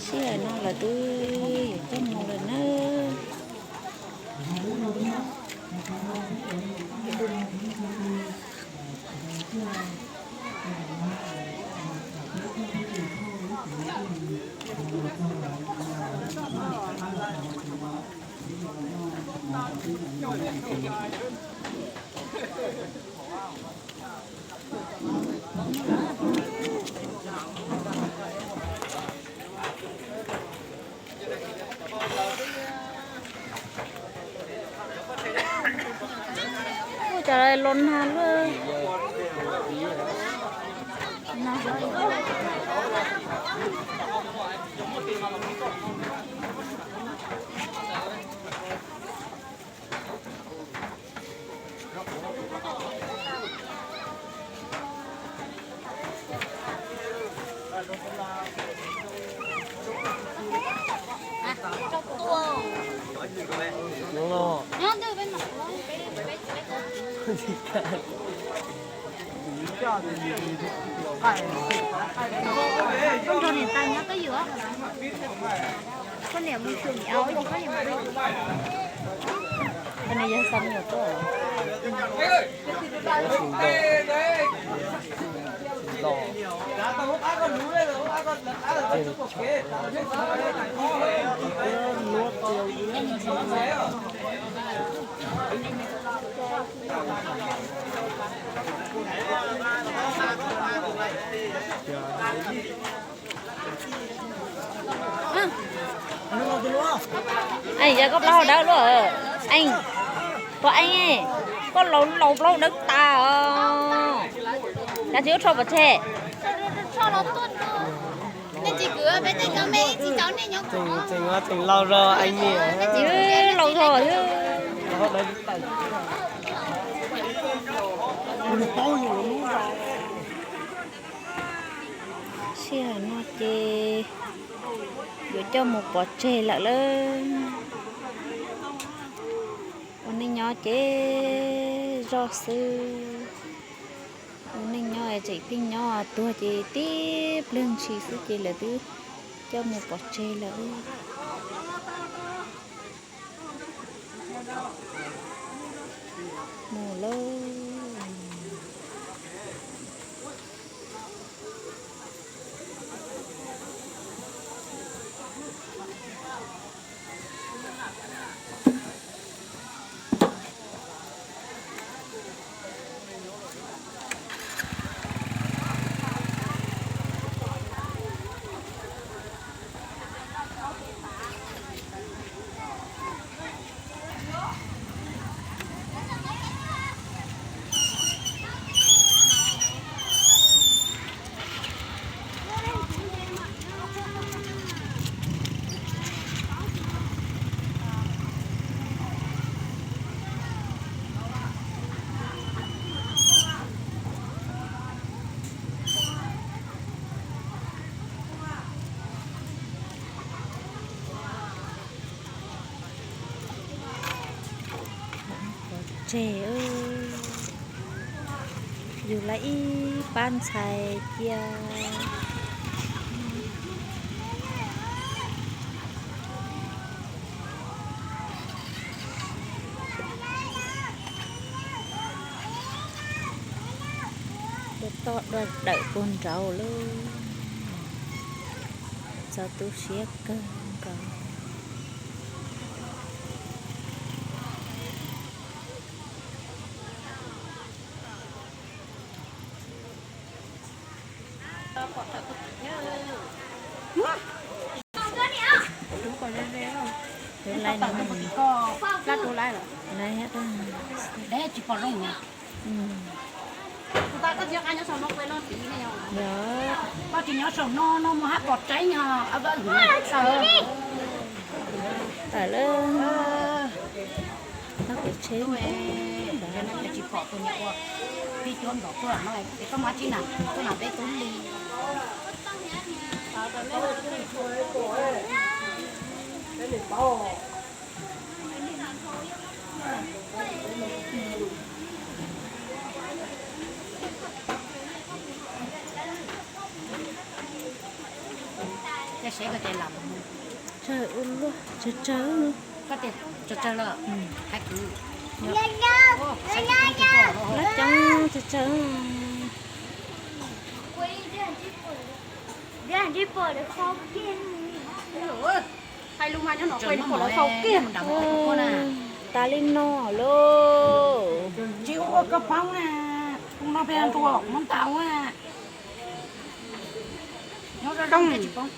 Sij hawm no lawv twb yuav coj mus lawm na. Ua cas los nag luaj. Koj nrog niam tais nyob twj ywm. Koj niam mus xyuas niam, koj niam mus. Koj niam yog xa me nyuam tuaj. Eej, yog koj plaub hau dawb luaj. Eej, koj eej, koj laus laus plaub hau dawb tas os. Cas tsis ua rho pov tseg. Tseem, tseem laus zog eej niam. Laus zog. Sij hawm no ces yuav coj mus pov tseg lawm lauj. Ua neej nyob ces zoj xwb. Ua neej nyob tseem pheej nyob, tuag ces tib pliag ntshis xwb ces lawv twb coj mus pov tseg lawm. Mus lauj. Tseg, yug lawv ib pab ntxhais cia. Cov toj dawm puag nraud lauj. Txaus tu siab kawg nkaus. Tsis pom zoo. Koj tsis nyob saum no no mus hab pom tseeb os. Tawm lawm. Tsis pom tus niam ua pib cuab nrov tuaj no es koj muab tsib na, koj na peb tub li. Tsawg ua luaj, tsawg tsawg. Lab coob tsawg tsawg. Tas li no lauj. Tsis ua koj poob na, ua no peb nruas muab ntaus na. Nyob zoo tsis poob.